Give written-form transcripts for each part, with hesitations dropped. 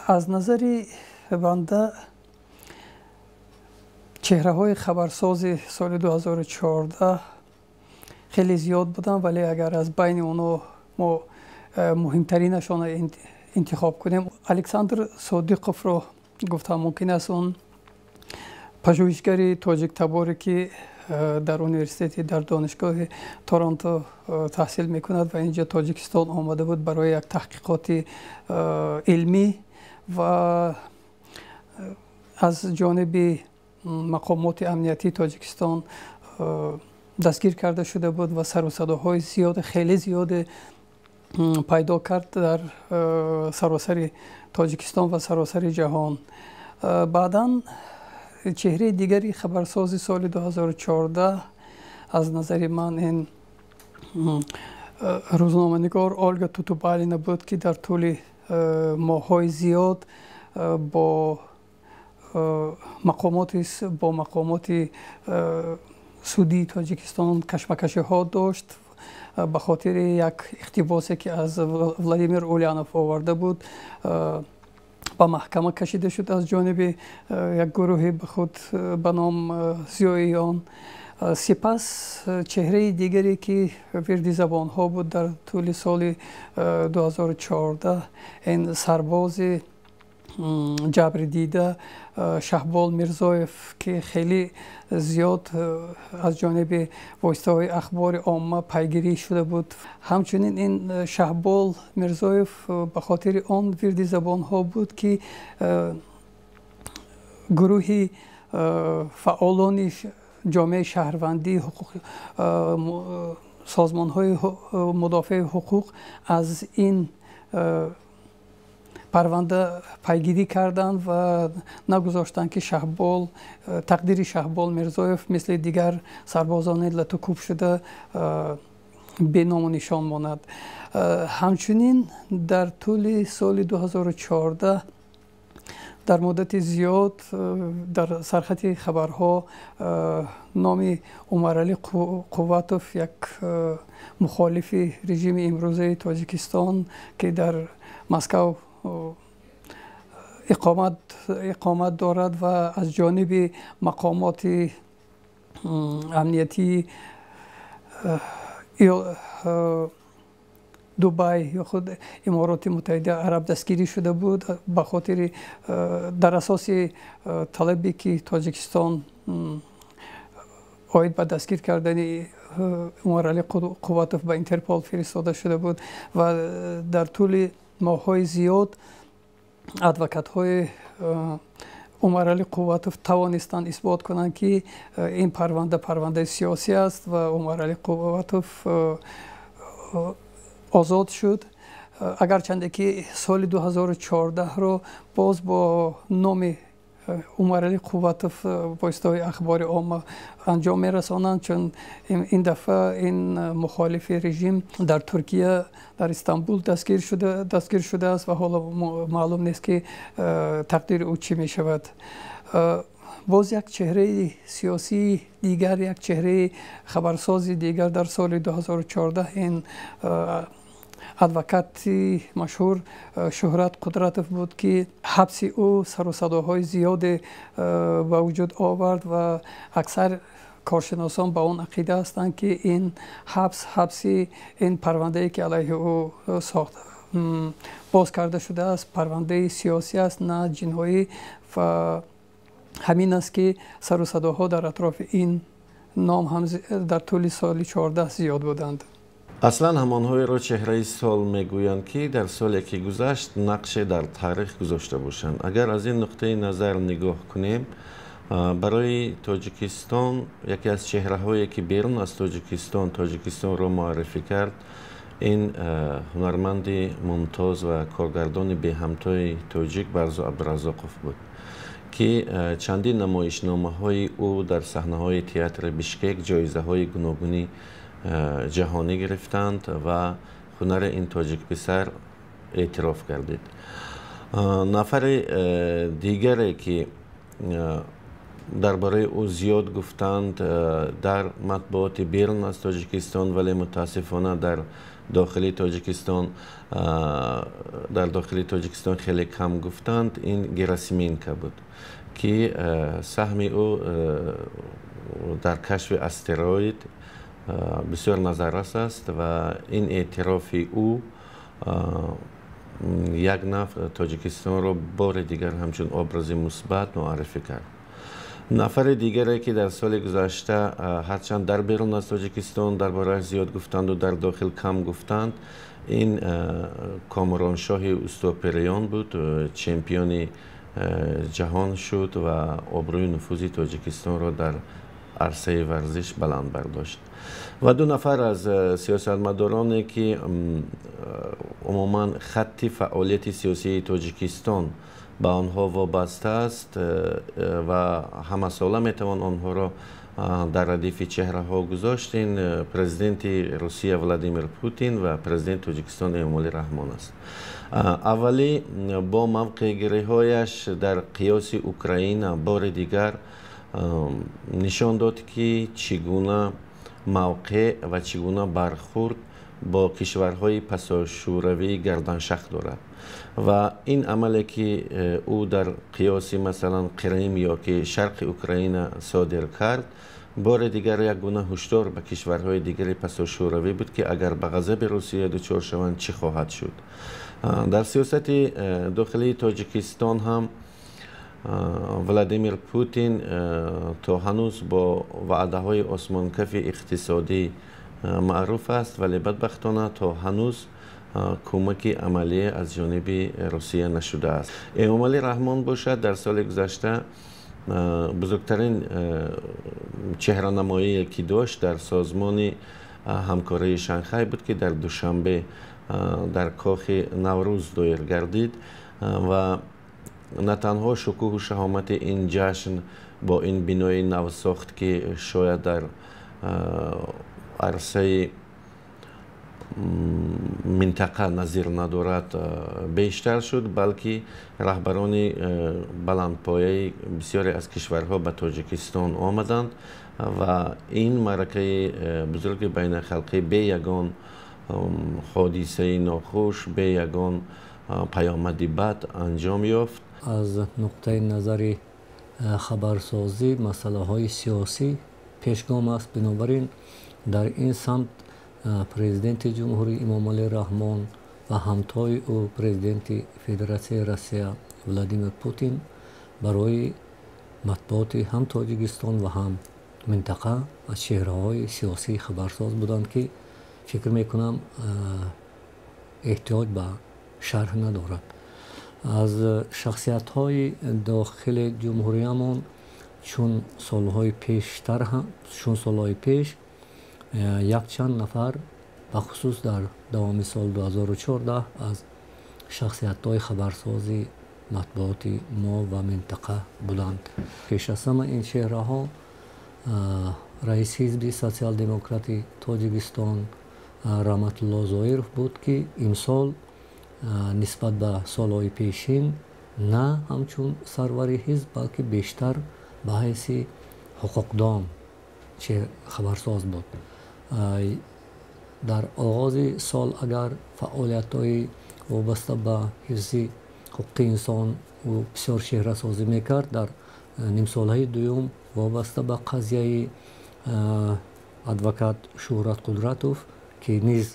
Аз назари банда чеҳраҳои хабарсози соли 2014 хеле зиёд буданд, вале агар аз байни онҳо мо муҳимтаринашонро интихоб кунем, Александр Содиқовро гуфтам мумкин аст. Он пажӯҳишгари тоҷиктаборе, ки дар университети дар донишгоҳи Торонто таҳсил мекунад ва инҷа Тоҷикистон омада буд барои як таҳқиқоти илмӣ ва аз ҷониби мақомоти амниятии Тоҷикистон дастгир карда шуда буд ва сару садоҳои зиёд, хеле зиёде пайдо кард дар саросари Тоҷикистон ва саросари ҷаҳон. Баъдан чеҳраи дигари хабарсози соли 2014 аз назари ман ин рӯзноманигор Олга Тутубалина буд, ки дар тӯли моҳҳои зиёд бо мақомоти судии Тоҷикистон кашмакашиҳо дошт ба хотири як иқтибосе, ки аз Владимир Улянов оварда буд, ба маҳкама кашида шуд аз ҷониби як гурӯҳи ба худ ба ном зиёиён. Сипас чеҳраи дигаре, ки вирди забонҳо буд дар тӯли соли 2014, ин сарбози ҷабрдида Шаҳбол Мирзоев, ки хеле зиёд аз ҷониби воситаҳои ахбори омма пайгирӣ шуда буд. Ҳамчунин ин Шаҳбол Мирзоев ба хотири он вирди забонҳо буд, ки гурӯҳи фаъолони ҷомеаи шаҳрвандӣ, созмонҳои мудофеи ҳуқуқ аз ин парванда пайгирӣ карданд ва нагузоштанд, ки тақдири Шаҳбол Мирзоев мисли дигар сарбозони латукӯб шуда беному нишон монад. Ҳамчунин дар тӯли соли 2014 дар муддати зиёд дар сархати хабарҳо номи Умаралӣ Қувватов, як мухолифи режими имрӯзаи Тоҷикистон, ки дар Москав иқомат дорад ва аз ҷониби мақомоти амниятии Дубай ё худ Имороти Муттаҳидаи Араб дастгирӣ шуда буд ба хотири дар асоси талабе, ки Тоҷикистон оид ба дастгир кардани Умаралӣ Қувватов ба Интерпол фиристода шуда буд ва дар тӯли моҳҳои зиёд адвокатҳои Умаралӣ Қувватов тавонистанд исбот кунанд, ки ин парванда парвандаи сиёсӣ аст ва Умаралӣ Қувватов озод шуд. Агарчанде ки соли 2014-ро боз бо номи Умаралӣ Қувватов воситаҳои ахбори омма анҷом мерасонанд, чун ин дафъа ин мухолифи режим дар Туркия, дар Истанбул дастгир шудааст ва ҳоло маълум нест, ки тақдири ӯ чӣ мешавад. Боз як чеҳраи сиёсии дигар, як чеҳраи хабарсози дигар дар соли 2014 ин адвокати машҳур Шуҳрат Қудратов буд, ки ҳабси ӯ сару садоҳои зиёде ба вуҷуд овард ва аксар коршиносон ба он ақида ҳастанд, ки ин ҳабс, ҳабси ин парвандае, ки алайҳи ӯ сохт боз карда шудааст, парвандаи сиёсӣ аст, на ҷиноӣ, ва ҳамин аст, ки сару садоҳо дар атрофи ин ном ҳам дар тӯли соли 14 зиёд буданд. Аслан ҳамонҳоеро чеҳраи сол мегӯянд, ки дар соле, ки гузашт, нақше дар таърих гузошта бошанд. Агар аз ин нуқтаи назар нигоҳ кунем, барои Тоҷикистон яке аз чеҳраҳое, ки берун аз Тоҷикистон Тоҷикистонро муаррифӣ кард, ин ҳунарманди мумтоз ва коргардони беҳамтои тоҷик Барзу Абдуразоқов буд, ки чандин намоишномаҳои ӯ дар саҳнаҳои театри Бишкек ҷоизаҳои гуногуни ҷаҳонӣ гирифтанд ва ҳунари ин тоҷикписар эътироф гардид. Нафари дигаре, ки Дар бораи ӯ зиёд гуфтанд дар матбуоти берун аз Тоҷикистон, вале мутаассифона дар дохили Тоҷикистон хеле кам гуфтанд. Ин Герасименко буд, ки саҳми ӯ дар кашфи астероид бисёр назаррас аст ва ин эътирофи ӯ як нав Тоҷикистонро бори дигар ҳамчун образи мусбат муаррифӣ кард. Нафари дигаре, ки дар соли гузашта ҳарчанд дар берун аз Тоҷикистон дар борааш зиёд гуфтанду дар дохил кам гуфтанд, ин Комроншоҳи Устопириён буд. Чемпиони ҷаҳон шуд ва обрӯи нуфузи Тоҷикистонро дар арсаи варзиш баланд бардошт. Ва ду нафар аз сиёсатмадороне, ки умуман хатти фаъолияти сиёсии Тоҷикистон ба онҳо вобаста аст ва ҳамасола метавон онҳоро дар радифи чеҳраҳо гузошт, ин президенти Русия Владимир Путин ва президенти Тоҷикистон Эмомалӣ Раҳмон аст. Аввалӣ бо мавқеъгириҳояш дар қиёси Украина бори дигар нишон дод, ки чӣ гуна мавқеъ ва чӣ гуна бархурд бо кишварҳои пасошӯравӣ гарданшах дорад. Ва ин амале, ки ӯ дар қиёси, масалан, Қирим ё ки шарқи Украина содир кард, бори дигар як гуна ҳушдор ба кишварҳои дигари пасошӯравӣ буд, ки агар ба ғазаби Русия дучор шаванд, чӣ хоҳад шуд. Дар сиёсати дохилии Тоҷикистон ҳам Владимир Путин то ҳанӯз бо ваъдаҳои осмонкафи иқтисодӣ маъруф аст, вале бадбахтона то ҳанӯз кӯмаки амалие аз ҷониби Русия нашудааст. Эмомалӣ Раҳмон бошад, дар соли гузашта бузургтарин чеҳранамоие, ки дошт, дар Созмони ҳамкории Шанхай буд, ки дар Душанбе дар кохи Наврӯз доир гардид. Ва на танҳо шукӯҳу шаҳомати ин ҷашн бо ин бинои навсохт, ки шояд дар арсаи минтақа назир надорад, бештар шуд, балки раҳбарони баландпояи бисёре аз кишварҳо ба Тоҷикистон омаданд ва ин маъракаи бузурги байналхалқӣ бе ягон ҳодисаи нохуш, бе ягон паёмади бад анҷом ёфт. Аз нуқтаи назари хабарсозӣ масъалаҳои сиёсӣ пешгом аст. Бинобар ин дар ин самт президенти ҷумҳурӣ Эмомалӣ Раҳмон ва ҳамтои ӯ, президенти Федератсияи Россия Владимир Путин, барои матбуоти ҳам Тоҷикистон ва ҳам минтақа аз чеҳраҳои сиёсии хабарсоз буданд, ки фикр мекунам, эҳтиёҷ ба шарҳ надорад. Аз шахсиятҳои дохили ҷумҳуриямон, чун солҳои пештар, чун солҳои пеш, якчанд нафар, бахусус дар давоми соли 2014, аз шахсиятҳои хабарсози матбуоти мо ва минтақа буданд. Пеш аз ҳама ин чеҳраҳо раиси Ҳизби Социал-демократи Тоҷикистон Раҳматулло Зоиров буд, ки имсол нисбат ба солҳои пешин на ҳамчун сарвари ҳизб, балки бештар ба ҳайси ҳуқуқдон хабарсоз буд. Дар оғози сол агар фаъолиятҳои вобаста ба ҳифзи ҳуқуқи инсон ӯ бисёр чеҳрасозӣ мекард, дар нимсолаи дуюм вобаста ба қазияи адвокат Шӯҳрат Қудратов, ки низ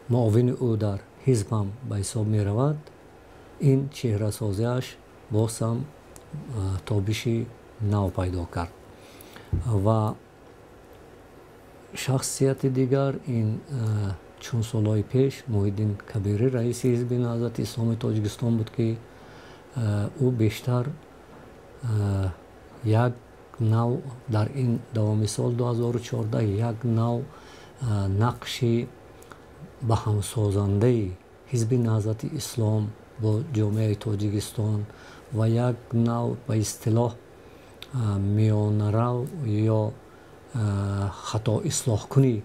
муовини ӯ дар ҳизб ҳам ба ҳисоб меравад, ин чеҳрасозиаш боз ҳам тобиши нав пайдо кард. Ва шахсияти дигар ин, чун солҳои пеш, Муҳиддин Кабирӣ, раиси Ҳизби Наҳзати Исломии Тоҷикистон буд, ки ӯ бештар як нав дар ин давоми сол 2014 як нав нақши ба ҳамсозандаи Ҳизби Наҳзати Ислом бо ҷомеаи Тоҷикистон ва як нав ба истилоҳ миёнарав ё хатоислоҳкунӣ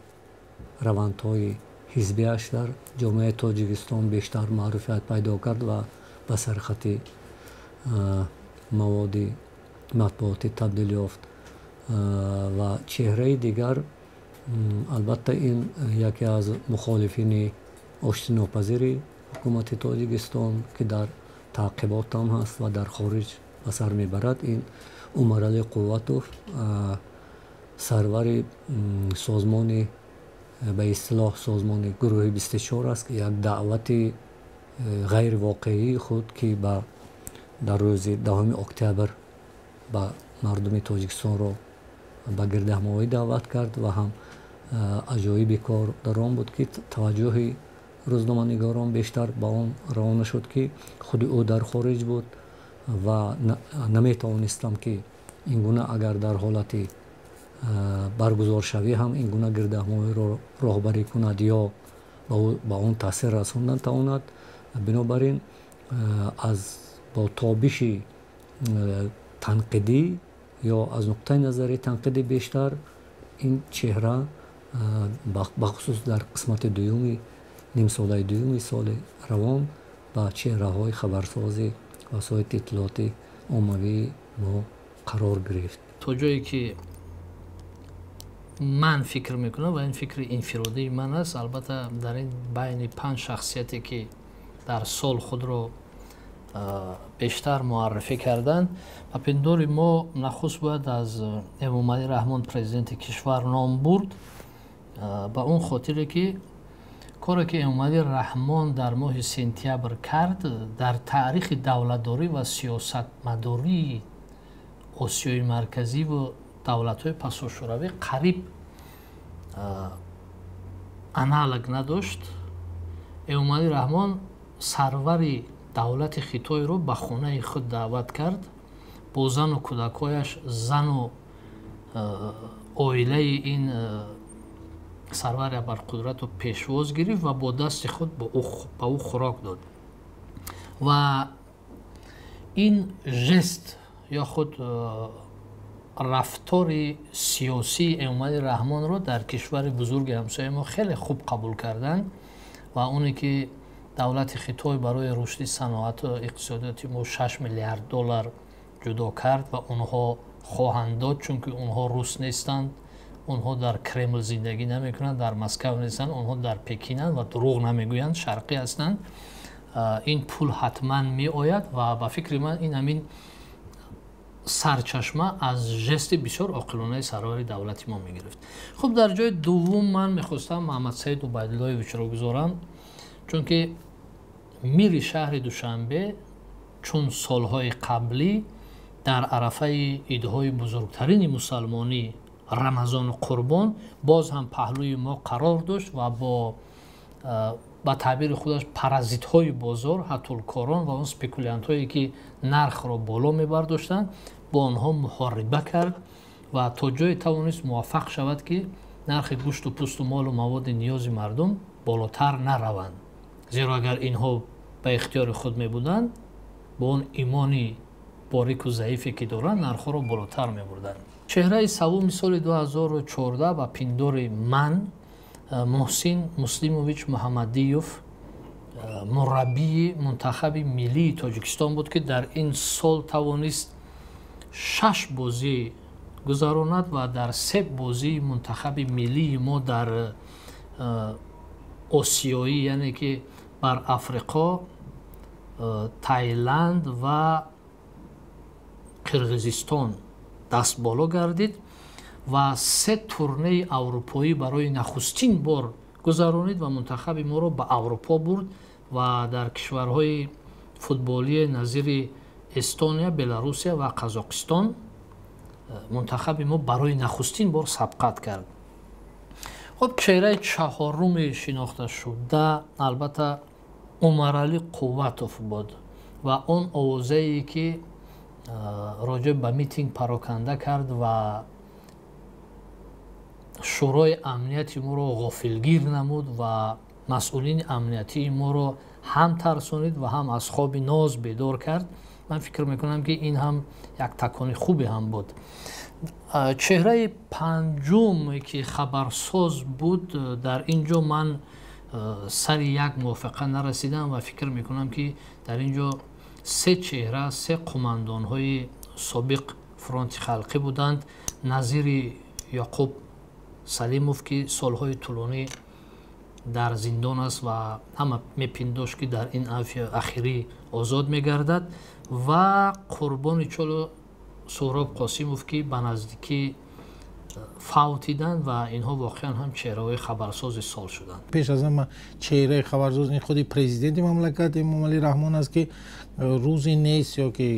равандҳои ҳизбиаш дар ҷомеаи Тоҷикистон бештар маъруфият пайдо кард ва ба сархати маводи матбуотӣ табдил ёфт. Ва чеҳраи дигар, албатта, ин яке аз мухолифини оштинопазири ҳукумати Тоҷикистон, ки дар таъқибот ҳам ҳаст ва дар хориҷ ба сар мебарад, ин Умаралӣ Қувватов, сарвари созмони, ба истилоҳ, созмони гурӯҳи 24 аст. Як даъвати ғайривоқеии худ, ки ба дар рӯзи 10 октябр ба мардуми Тоҷикистонро ба гирдиҳамоӣ даъват кард. Ва ҳам аҷоиби кор дар он буд, ки таваҷҷӯҳи рӯзноманигорон бештар ба он равона шуд, ки худи ӯ дар хориҷ буд ва наметавонистам, ки ин гуна, агар дар ҳолати баргузоршавӣ ҳам ин гуна гирдиҳамоиро роҳбарӣ кунад ё ба он таъсир расондан тавонад. Бинобар ин, аз бо тобиши танқидӣ ё аз нуқтаи назари танқидӣ бештар ин чеҳра, бахусус дар қисмати дуюми нимсолаи дуюми соли равон, ба чеҳраҳои хабарсози васоити иттилооти оммавии мо қарор гирифт. То ҷое ки ман фикр мекунам, ва ин фикри инфиродии ман аст, албатта, дар ин байни панҷ шахсияте, ки дар сол худро бештар муаррифӣ карданд, ба пиндори мо нахуст бояд аз Эмомалӣ Раҳмон, президенти кишвар, ном бурд, ба он хотире ки коре, ки Эмомалӣ Раҳмон дар моҳи сентябр кард, дар таърихи давлатдорӣ ва сиёсатмадории Осиёи Марказиву давлатҳои пасошӯравӣ қариб аналог надошт. Эмомалӣ Раҳмон сарвари давлати Хитойро ба хонаи худ даъват кард, бо зану кӯдакҳояш, зану оилаи ин сарвари абарқудратро пешвоз гирифт ва бо дасти худ ба ӯ хӯрок дод. Ва ин жест ё худ рафтори сиёсии Эмомалӣ Раҳмонро дар кишвари бузурги ҳамсояи мо хеле хуб қабул карданд. Ва оне ки давлати Хитой барои рушди саноату иқтисодиёти мо 6 миллиард доллар ҷудо кард ва онҳо хоҳанд дод, чунки онҳо рус нестанд, онҳо дар Кремл зиндагӣ намекунанд, дар Москав нестанд, онҳо дар Пекинанд ва дурӯғ намегӯянд, шарқӣ ҳастанд. Ин пул ҳатман меояд ва ба фикри ман, ин ҳамин сарчашма аз жести бисёр оқилонаи сарвари давлати мо мегирифт. Хуб, дар ҷои дуввум ман мехостам Маҳамадсаид Убайдуллоевичро гузорам, чунки мири шаҳри Душанбе, чун солҳои қаблӣ, дар арафаи идҳои бузургтарини мусалмонӣ, Рамазону Қурбон, боз ҳам паҳлӯи мо қарор дошт ва бо, ба таъбири худаш, паразитҳои бозор, ҳатулкорон ва он спекулянтҳое, ки нархро боло мебардоштанд, бо онҳо муҳориба кард ва то ҷое тавонист муваффақ шавад, ки нархи гӯшту пӯсту молу маводи ниёзи мардум болотар нараванд. Зеро агар инҳо ба ихтиёри худ мебуданд, бо он имони борику заифе, ки доранд, нархҳоро болотар мебурданд. Чеҳраи саввуми соли 2014 ба пиндори ман Муҳсин Муслимович Муҳаммадиев, мураббии мунтахаби миллии Тоҷикистон буд, ки дар ин сол тавонист шаш бозӣ гузаронад ва дар се бозии мунтахаби миллии мо дар осиёӣ, яъне ки бар Африқо, Тайланд ва Қирғизистон даст боло гардид ва се турнеи аврупоӣ барои нахустин бор гузаронид ва мунтахаби моро ба Аврупо бурд ва дар кишварҳои футболии назири Эстония, Беларусия ва Қазоқистон мунтахаби мо барои нахустин бор сабқат кард. Хуб, чеҳраи чаҳоруми шинохташуда, албатта, Умаралӣ Қувватов буд ва он овозае, ки роҷеъ ба митинг пароканда кард ва Шӯрои амнияти моро ғофилгир намуд ва масъулини амниятии моро ҳам тарсонид ва ҳам аз хоби ноз бедор кард. Ман фикр мекунам, ки ин ҳам як такони хубе ҳам буд. Чеҳраи панҷум, ки хабарсоз буд, дар ин ҷо ман сари як мувофиқа нарасидам ва фикр мекунам, ки дар ин ҷо Се чеҳра, се қумандонҳои собиқ фронти халқӣ буданд: Назири Ёқуб Салимов, ки солҳои тӯлонӣ дар зиндон аст ва ҳама мепиндошт, ки дар ин афви ахирӣ озод мегардад, ва Қурбони Чолу Суҳроб Қосимов, ки ба наздикӣ фавтиданд, ва инҳо воқеан ҳам чеҳраҳои хабарсози сол шуданд. Пеш аз ҳама чеҳраи хабарсоз ин худи президенти мамлакат Эмомалӣ Раҳмон аст, ки рӯзе нест ё ки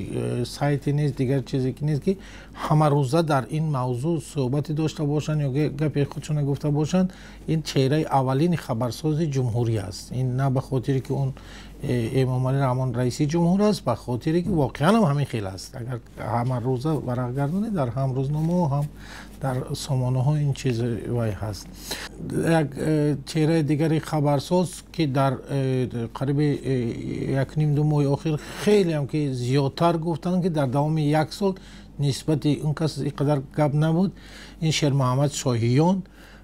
сайте нест, дигар чизе ки нест, ки ҳамарӯза дар ин мавзӯъ суҳбате дошта бошанд ё гапи худшона гуфта бошанд. Ин чеҳраи аввалини хабарсози ҷумҳурӣ аст. Ин на ба хотире ки он Эмомалӣ Раҳмон раиси ҷумҳур аст, ба хотире ки воқеан ҳам ҳамин хел аст. Агар ҳамарӯза варақ гардонед, дар ҳам рӯзномаҳо, ҳам дар сомонаҳо ин чиз вай ҳаст. Як чеҳраи дигари хабарсоз, ки дар қариби 1.5-2 моҳи охир хеле ҳам ки зиёдтар гуфтанд, ки дар давоми як сол нисбати он кас ин қадар гап набуд, ин Шермуҳаммад Шоҳиён,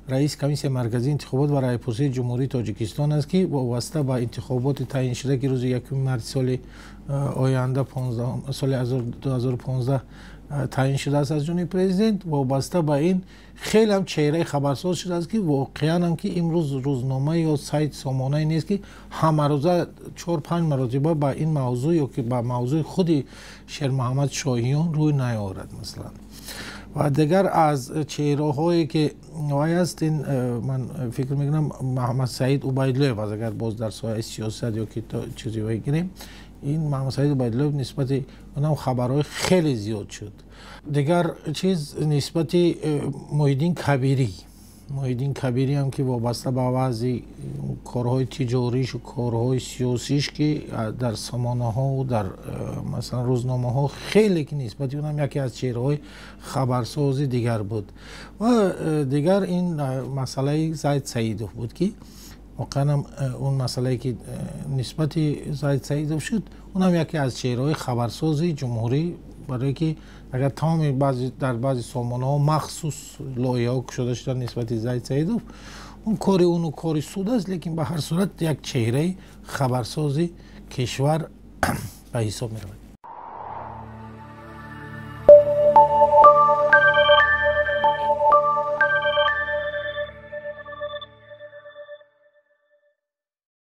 раиси Комиссияи марказии интихобот ва раъйпурсии Ҷумҳурии Тоҷикистон аст, ки вобаста ба интихоботи таъйиншуда, ки рӯзи 1 марти соли оянда, соли 2015 таъйин шудааст аз ҷониби президент, вобаста ба ин хеле ҳам чеҳраи хабарсоз шудааст, ки воқеан ҳам ки имрӯз рӯзнома ё сайт, сомонае нест, ки ҳамарӯза 4-5 маротиба ба ин мавзӯъ ё ки ба мавзӯи худи Шермуҳаммад Шоҳиён рӯй наёрад, масалан. Ва дигар аз чеҳраҳое ки вай аст, ин ман фикр мекунам, Маҳаммадсаид Убайдуллоев аст. Агар боз дар соҳаи сиёсат ё ки чизе вай гирем, ин Маҳаммадсаид Убайдуллоев, нисбати онам хабарҳои хеле зиёд шуд. Дигар чиз нисбати Муҳиддин Кабирӣ. Муҳиддин Кабирӣ ҳам ки вобаста ба вазъи корҳои тиҷоришу корҳои сиёсиш, ки дар сомонаҳову дар масалан рӯзномаҳо хеле ки нисбати онам яке аз чеҳраҳои хабарсози дигар буд. Ва дигар ин масъалаи Зайд Саидов буд, ки воқеан ҳам он масъалае ки нисбати Зайд Саидов шуд, онам яке аз чеҳраҳои хабарсози ҷумҳурӣ, барое ки агар тамоми дар баъзе сомонаҳо махсус лоиҳаҳо кушода шуданд нисбати Зайд Саидов, он кори уну кори суд аст, лекин ба ҳар сурат як чеҳраи хабарсози кишвар ба ҳисоб меравад.